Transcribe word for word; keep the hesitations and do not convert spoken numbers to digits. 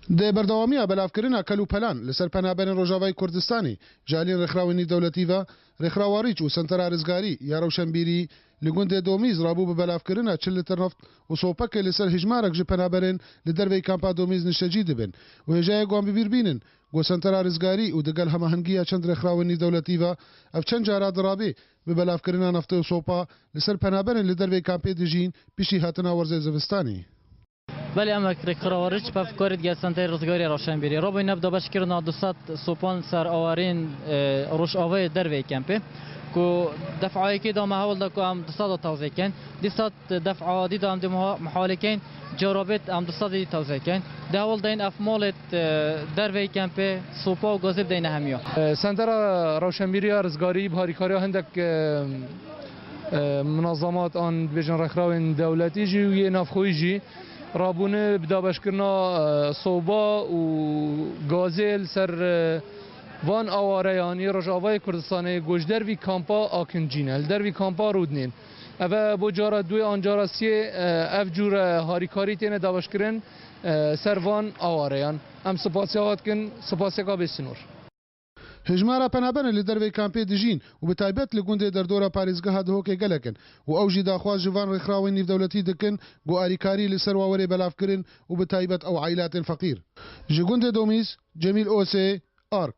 Di berdewamiya belavkirina kel û pelan li ser penaberên Rojavayê Kurdistanê ji aliyên rêxrawên nîvdewletî ve, Rêxrawa Rîç û Sentera Rizgarî ya Rewşenbîrî li gundê Domîz rabû bi belavkirina çil lîtir neft û sopekê li ser hejmarek ji penaberên li derveyî kampa Domîz niştecî dibin û hêjayê ku em bi bîr bînin ku Sentera Rizgarî û digel hemahengiya çend rêxrawên nîvdewletî ve ev çend cara dirabê bi belavkirina neftê û sopa li ser penaberên li derveyî kampê dijîn piştî hatina werzê zivistanê. Belê, em wek rêkxirawa Rîç pevkarê digel Senteyê Rizgarî ya Rewşenbîrî rabûyî neft dabeşkirina du sed sopan ser awarên, e, rojavayê derveyî kempê, ku defayekê de me hewl da ku em du sed tewzê kein. Dîsa defa dî de em dê muha-, muhawelê kein, carabêt em du sed tewzê kein. Dê hewl deyin ev malêt, e, derveyî kempê, sopa û gazê bideyne hemiya. E, Sentera Rewşenbîrî ya Rizgarî bi harîkariya hindek, e, e, munazemat an dibêjin rêxrawên dewletî jî û yê navxweyî jî rabûne bi dabeşkirina, e, soba û gazê li ser, e, van awareyan yê Rojavayê Kurdistanê ku ji dervî kampa Akincî ne, li dervî kampa Rûdinê ne. Ev e bo cara duê an cara siyê, e, ev cûre harîkarî têne dabeşkirin, e, ser van awareyan. Em spasiya we dikin, spasiyeka bê sinor. Hejmara penaberên li derveyî kampê dijîn û bi taybet li gundê derdora parêzgeha Dihokê gelek in û ew jî daxwaz ji van rêxrawên nîvdewletî dikin ku alîkarî li ser wa were belavkirin û bi taybet ew ailatên feqîr. Ji gundê Domîz, Cemîl Osê, Ark.